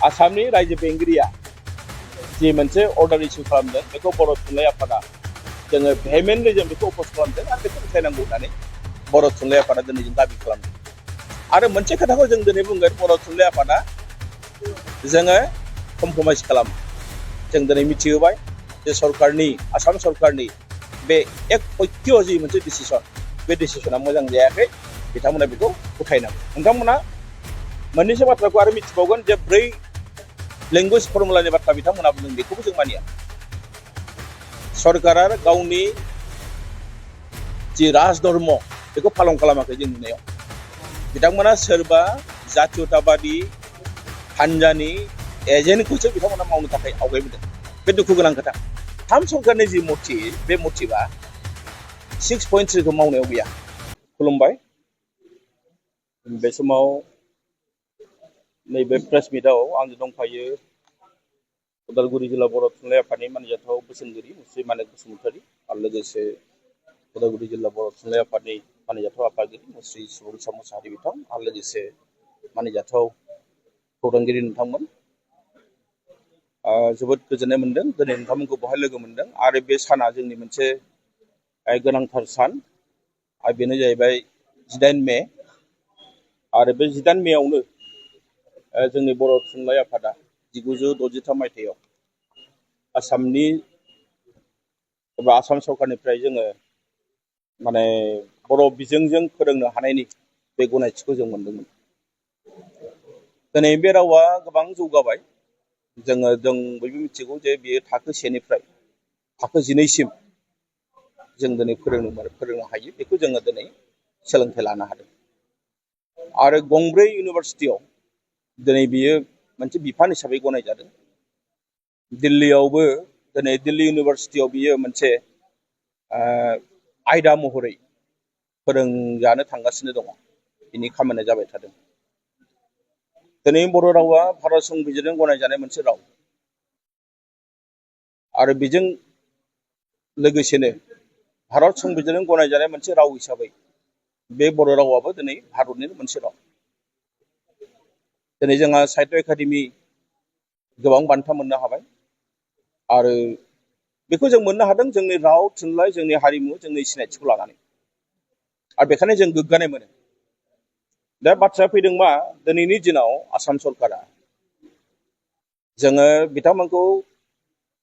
आसामनि रायजो बेंगिरिया जि मोनसे अर्डार इस्यु खालामदों बेखौ बर' थुनलाइ आफादा जोङो भेहेमेन्टलि जों बेखौ अपोज खालामदों आरो बेखौ फोथायनांगौ होननानै बर' थुनलाइ आफादा दिनै जों दाबि खालामदों आरो मोनसे खोथाखौ जों दिनै बुंगोन बर' थुनलाइ आफादा जोङो कमप्रमाइज खालामो जों दिनै मिथिहोबाय जे सरकारनि आसाम सरकारनि बे एक पक्ष जि मोनसे डिसिसन बे डिसिसना मोजां जायाखै बिथांमोना बेखौ फोथायनांगौ नोंथांमोना मोननैसो बाथ्राखौ आरो मिथिबावगोन जे 4 लेंगुवेज फर्मुलानि बाथ्रा बिथांमोना बुंदों बेखौबो जों मानिया सरकारा गावनि जि राजधर्म बेखौ फालन खालामाखै जों नुनायाव बिथांमोना सोरबा जातीयताबादी हान्जानि एजेन्टखौसो बिथांमोना मावनो थाखाय आवगायबोदों बे दुखु गोनां खोथा थाम सरकारनि जि मटिभ बे मटिभा 6.3 खौ मावनायाव गैया खुलुमबाय बे समाव नैबे प्रेस मिटआव आंजों दंफायो उदालगुरि जिल्ला बर' थुनलाइ आफादनि मानजाथाव बोसोनगिरि मुस्रि मानिक बसुमतारी आरो लोगोसे उदालगुरि जिल्ला बर' थुनलाइ आफादनि मानिजाथाव आफादगिरि मुस्रि सुबुंसा मुसाहारि बिथां आरो लोगोसे मानिजाथाव खौरांगिरि नोंथांमोन जोबोद गोजोननाय मोनदों दिनै नोंथांमोनखौ बहाय लोगो मोनदों आरो बे साना जोंनि मोनसे गोनांथार सान आरो बेनो जाहैबाय 18 मे आरो बे 18 मेआवनो जोंनि बर' थुनलाइ आफादा 1963 मायथाइयाव आसामनि एबा आसाम सरकारनिफ्राय जोङो माने बर' बिजोंजों फोरोंनो हानायनि बे गनायथिखौ जों मोनदोंमोन दिनै बे रावा गोबां जौगाबाय जों बयबो मिथिगौ जे बेयो थाखो 1 निफ्राय थाखो 12 सिम जों दिनै फोरोंनो हायो बेखौ जोङो दिनै सोलोंथाइ लानो हादों आरो गंब्रै इउनिभारसिटियाव दिनै बियो मोनसे बिफान हिसाबै गनायजादों दिल्लीयावबो दिनै दिल्ली इउनिभारसिटियाव बियो मोनसे आयदा महरै फोरोंजानो थांगासिनो दङ बिनि खामानिया जाबाय थादों दिनै बर' रावा भारत संबिजिरजों गनायजानाय मोनसे राव आरो बेजों लोगोसेनो भारत संबिजिरजों गनायजानाय मोनसे राव हिसाबै बे बर' रावाबो दिनै भारतनिनो मोनसे राव दिनै जोंहा साहित्य एकाडेमि गोबां बान्था मोननो हाबाय आरो बेखौ जों मोननो हादों जोंनि राव थुनलाइ जोंनि हारिमु जोंनि सिनायथिखौ लानानै आरो बेखायनो जों गोग्गानाय मोनो दा बाथ्राया फैदों मा दिनैनि दिनाव आसाम सरकारा जोङो बिथांमोनखौ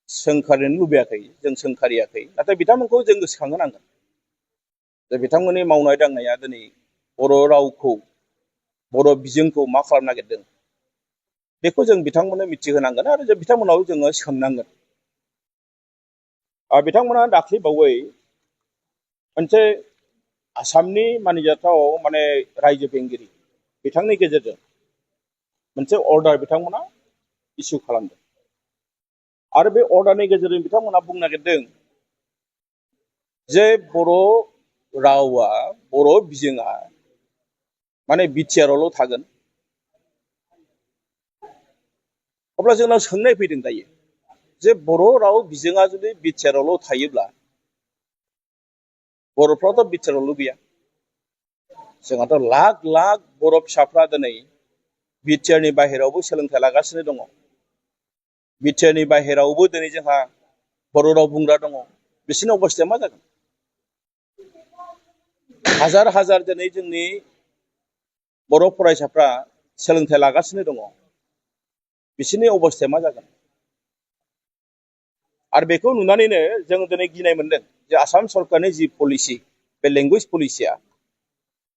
सोंखारिनो लुबैयाखै जों सोंखारियाखै नाथाय बिथांमोनखौ जों गोसोखांहोनांगोन जे बिथांमोननि मावनाय दांनाया दिनै बर' रावखौ बर' बिजोंखौ मा खालामनो नागिरदों बेखौ जों बिथांमोननो मिथिहोनांगोन आरो जों बिथांमोनाव जोङो सोंनांगोन बिथांमोना दाख्लैबावै मोनसे आसामनि मानिजाथाव माने रायजो बेंगिरि बिथांनि गेजेरजों मोनसे अर्डार बिथांमोना इस्यु खालामदों आरो बे अर्डारनि गेजेरजों बिथांमोना बुंनो नागिरदों जे बर' रावा बर' बिजोङा माने बिटिआरआवल' थागोन अब्ला जोंनाव सोंनाय फैदों दायो जे बर' राव बिजोङा जुदि बिटिआरआवल' थायोब्ला बर'फ्राथ' बिटिआरआवल' गैया जोंहाथ' लाख लाख बर' फिसाफ्रा दिनै बिटिआरनि बाहेरायावबो सोलोंथाइ लागासिनो दङ बिटिआरनि बाहेरायावबो दिनै जोंहा बर' राव बुंग्रा दङ बिसोरनि अबस्थाया मा जागोन हाजार हाजार दिनै जोंनि बर' फरायसाफ्रा सोलोंथाइ लागासिनो दङ बिसोरनि अबस्थाया मा जागोन आरो बेखौ नुनानैनो जों दिनै गिनाय मोनदों जे आसाम सरकारनि जि पलिसि बे लेंगुवेज पलिसिया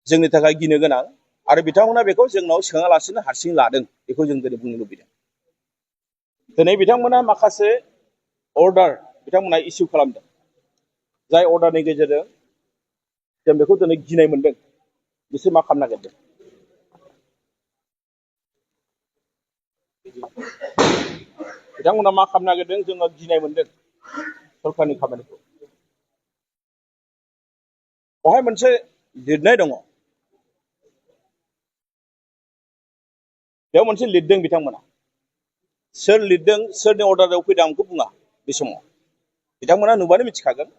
जोंनि थाखाय गिनो गोनां आरो बिथांमोना बेखौ जोंनाव सोङालासिनो हारसिं लादों बेखौ जों दिनै बुंनो लुबैदों दिनै बिथांमोना माखासे अर्डार बिथांमोना इस्यु खालामदों जाय अर्डारनि गेजेरजों जों बेखौ दिनै गिनाय मोनदों बिसोर मा खालामनो नागिरदों बिथांमोना मा खालामनो नागिरदों जोङो गिनाय मोनदों सरकारनि खामानिखौ बेवहाय मोनसे लिरनाय दङ बेयाव मोनसे लिरदों बिथांमोना सोर लिरदों सोरनि अर्डाराव फैदों आं बेखौ बुङा बे समाव बिथांमोना नुबानो मिथिखागोन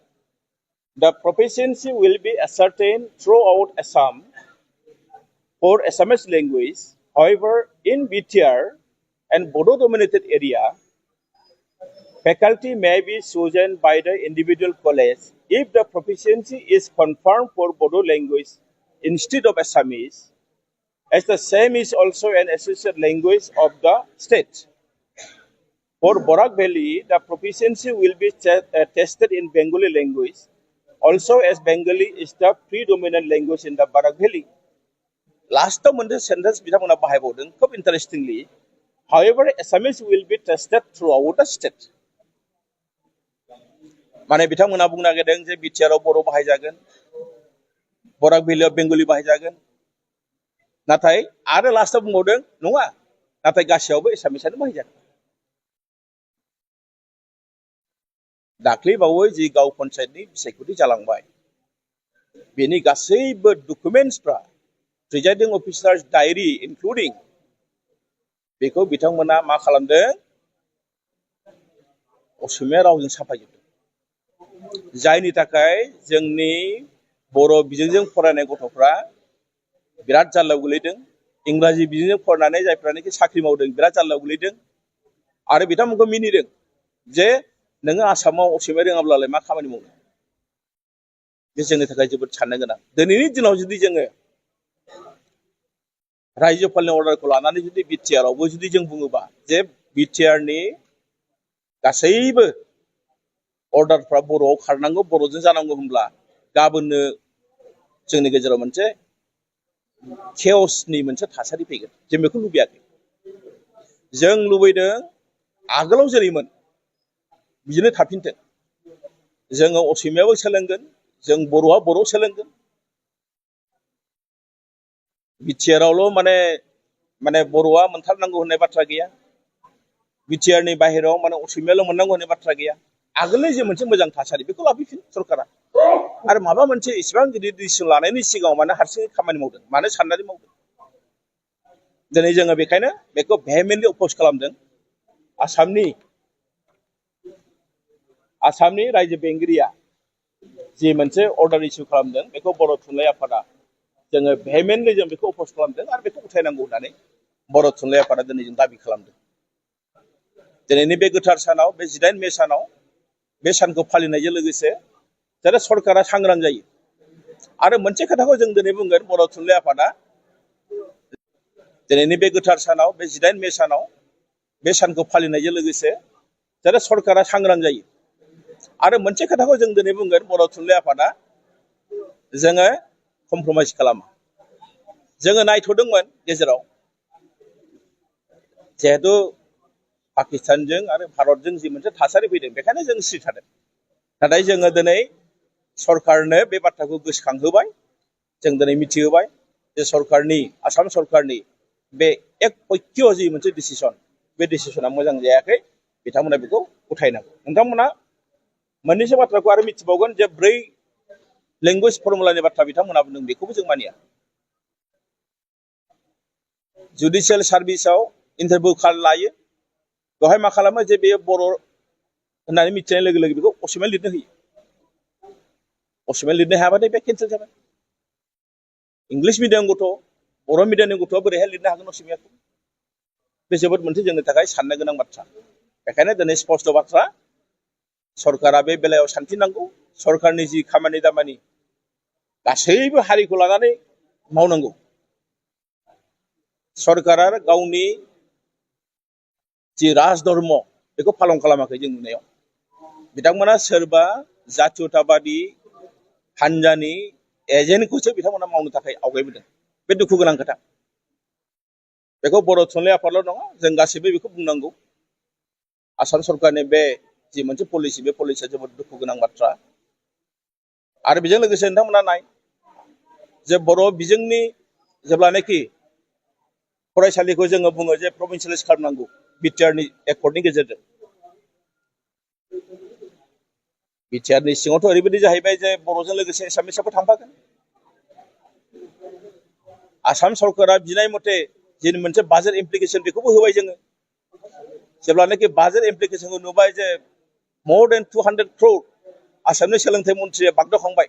The proficiency will be ascertained throughout Assam for Assamese language. However, in BTR, and Bodo-dominated area, faculty may be chosen by the individual college if the proficiency is confirmed for Bodo language instead of Assamese, as the same is also an associate language of the state. For Borak Valley, the proficiency will be tested in Bengali language, also as Bengali is the predominant language in the Borak Valley. Last time on the sentence, interestingly, however, Assamese will be tested throughout the state. माने बिथांमोना बुंनो नागिरदों जे बिटिआरआव बर' बाहायजागोन, Barack भेलियाव Bengali बाहायजागोन, नाथाय आरो लास्टआव बुंबावदों नङा, नाथाय गासैयावबो एसामिसआनो बाहायजागोन। दाख्लैबावै जि गाव पन्सायतनि बिसायख'थि जालांबाय, बेनि गासैबो डकुमेन्टसफ्रा प्रिजाइडिं अफिसार्स डायरी इनक्लुडिं बेखौ बिथांमोना मा खालामदों, असमिया रावजों साफायजोबदों। जायनि थाखाय जोंनि बर' बिजोंजों फरायनाय गथ'फ्रा बिराद जाल्लायाव गोलैदों, इंराजि बिजोंजों फरायनानै जायफ्रानोखि साख्रि मावदों बिराद जाल्लायाव गोलैदों, आरो बिथांमोनखौ मिनिदों जे नोङो आसामाव असमिया रोङाब्लालाय मा खामानि मावनो। बे जोंनि थाखाय जोबोद साननो गोनां। दिनैनि दिनाव जुदि जोङो रायजोपालनि अर्डारखौ लानानै जुदि बिटिआरआवबो जुदि जों बुङोबा जे बिटिआरनि गासैबो अर्डारफ्रा बर'आव खारनांगौ, बर'जों जानांगौ होनब्ला गाबोननो जोंनि गेजेराव मोनसे केअसनि मोनसे थासारि फैगोन। जों बेखौ लुबैयाखै। जों लुबैदों आगोलाव जेरैमोन बिदिनो थाफिनथों। जोङो असमियाबो सोलोंगोन, जों बर'आ बर' सोलोंगोन। बिटिआरआवल' माने बर'आ मोनथारनांगौ होननाय बाथ्रा गैया, बिटिआरनि बाहेरायाव माने असमियाल' मोननांगौ होननाय बाथ्रा गैया। आगोलनि जे मोनसे मोजां थासारि बेखौ लाबोफिन सरकारा। आरो माबा मोनसे इसेबां गिदिर डिसिसन लानायनि सिगाङाव मानो हारसिङै खामानि मावदों, मानो साननानै मावदों। दिनै जोङो बेखायनो बेखौ भेहेमेन्टलि अपोज खालामदों। आसामनि रायजो बेंगिरिया जि मोनसे अर्डार इस्यु खालामदों बेखौ बर' थुनलाइ आफादा जोङो भेहेमेन्टलि जों बेखौ अपोज खालामदों आरो बेखौ उथायनांगौ होननानै बर' थुनलाइ आफादा दिनै जों दाबि खालामदों। दिनैनि बे गोथार सानाव, बे 18 मे सानाव बे सानखौ फालिनायजों लोगोसे जाहाथे सरकारा सांग्रां जायो। आरो मोनसे खोथाखौ जों दिनै बुंगोन, बर' थुनलाइ आफादा दिनैनि बे गोथार सानाव, बे 18 मे सानाव बे सानखौ फालिनायजों लोगोसे जाहाथे सरकारा सांग्रां जायो। आरो मोनसे खोथाखौ जों दिनै बुंगोन, बर' थुनलाइ आफादा जोङो कमप्रमाइज खालामा। जोङो नायथ'दोंमोन गेजेराव, जिहेतु पाकिस्तानजों आरो भारतजों जि मोनसे थासारि फैदों बेखायनो जों सिरि थादों। नाथाय जोङो दिनै सरकारनो बे बाथ्राखौ गोसोखांहोबाय, जों दिनै मिथिहोबाय जे सरकारनि, आसाम सरकारनि बे एक पक्ष जि मोनसे डिसिसन, बे डिसिसना मोजां जायाखै, बिथांमोना बेखौ उथायनांगौ। नोंथांमोना मोननैसो बाथ्राखौ आरो मिथिबावगोन जे 4 लेंगुवेज फर्मुलानि बाथ्रा बिथांमोना बुंदों, बेखौबो जों मानिया। जुडिशियेल सार्भिसाव इन्टारभिउ लायो, बेवहाय मा खालामो जे बेयो बर' होननानै मिथिनाय लोगो लोगो बेखौ असमिया लिरनो होयो। असमिया लिरनो हायाबाथाय बे केन्सेल जाबाय। इंलिश मिडियाम गथ', बर' मिडियामनि गथ'आ बोरैहाय लिरनो हागोन असमियाखौ? बे जोबोद मोनसे जोंनि थाखाय साननो गोनां बाथ्रा। बेखायनो दिनै स्पष्ट बाथ्रा, सरकारा बे बेलायाव सान्थि नांगौ। सरकारनि जि खामानि दामानि गासैबो हारिखौ लानानै मावनांगौ। सरकारा गावनि जि राजधर्म बेखौ फालन खालामाखै। जों नुनायाव बिथांमोना सोरबा जातीयताबादी हान्जानि एजेन्टखौसो बिथांमोना मावनो थाखाय आवगायबोदों। बे दुखु गोनां खोथा। बेखौ बर' थुनलाइ आफादल' नङा, जों गासैबो बेखौ बुंनांगौ। आसाम सरकारनि बे जि मोनसे पलिसि, बे पलिसिया जोबोद दुखु गोनां बाथ्रा। आरो बेजों लोगोसे नोंथांमोना नाय जे बर' बिजोंनि जेब्लानाखि फरायसालिखौ जोङो बुङो जे प्रभिन्सियेलाइज खालामनांगौ बिटिआरनि एकर्डनि गेजेरजों। बिटिआरनि सिङावथ' ओरैबायदि जाहैबाय जे बर'जों लोगोसे एसामिसआबो थांफागोन। आसाम सरकारा बिनाय मथे जि मोनसे बाजेट एप्लिकेसन बेखौबो होबाय जोङो। जेब्लानाखि बाजेट एप्लिकेसनखौ नुबाय जे more than 200 crore आसामनि सोलोंथाइ मन्थ्रिया बागदावखांबाय,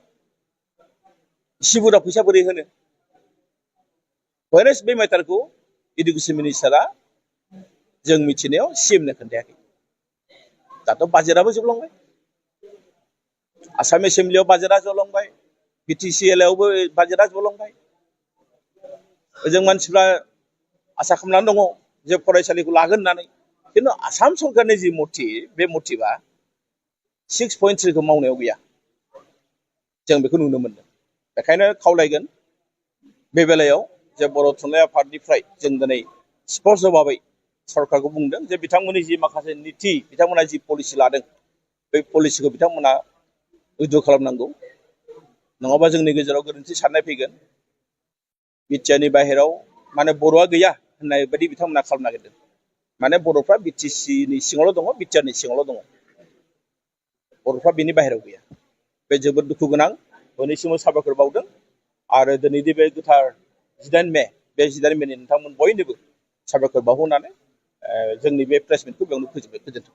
इसे बुरजा फैसा बोरै होनो? बे मेटारखौ इडुकेसन मिनिस्टारा जों मिथिनायाव CM नो खोन्थायाखै दाथ' बाजेटआबो जोबलांबाय आसाम एसेम्ब्लियाव बाजेटआ जलांबाय BTCL आवबो बाजेटआ जलांबाय ओजों मानसिफ्रा आसा खालामनानै दङ जे फरायसालिखौ लागोन होननानै खिन्थु आसाम सरकारनि जि मटिभ बे मटिभआ 6.3 खौ मावनायाव गैया जों बेखौ नुनो मोनदों बेखायनो खावलायगोन बे बेलायाव जे बर' थुनलाइ आफादनिफ्राय जों दिनै स्पष्ट जबाबै सरकारखौ बुंदों जे बिथांमोननि जि माखासे नीति बिथांमोना जि पलिसि लादों बे पलिसिखौ बिथांमोना उइथ्र' खालामनांगौ नङाबा जोंनि गेजेराव गोरोन्थि साननाय फैगोन बिटिआरनि बाहेराव माने बर'आ गैया होननाय बायदि बिथांमोना खालामनो नागिरदों माने बर'फ्रा BTCनि सिङावल' दङ बिटिआरनि सिङावल' दङ बर'फ्रा बेनि बाहेरायाव गैया बे जोबोद दुखु गोनां बयनिसिमबो साबायखर बावदों आरो दिनैनि बे गोथार 18 मे बे 18 मेनि नोंथांमोन बयनोबो साबायखर बावहरनानै जोंनि बे प्रेस मिटखौ बेयावनो फोजोबबाय गोजोन्थों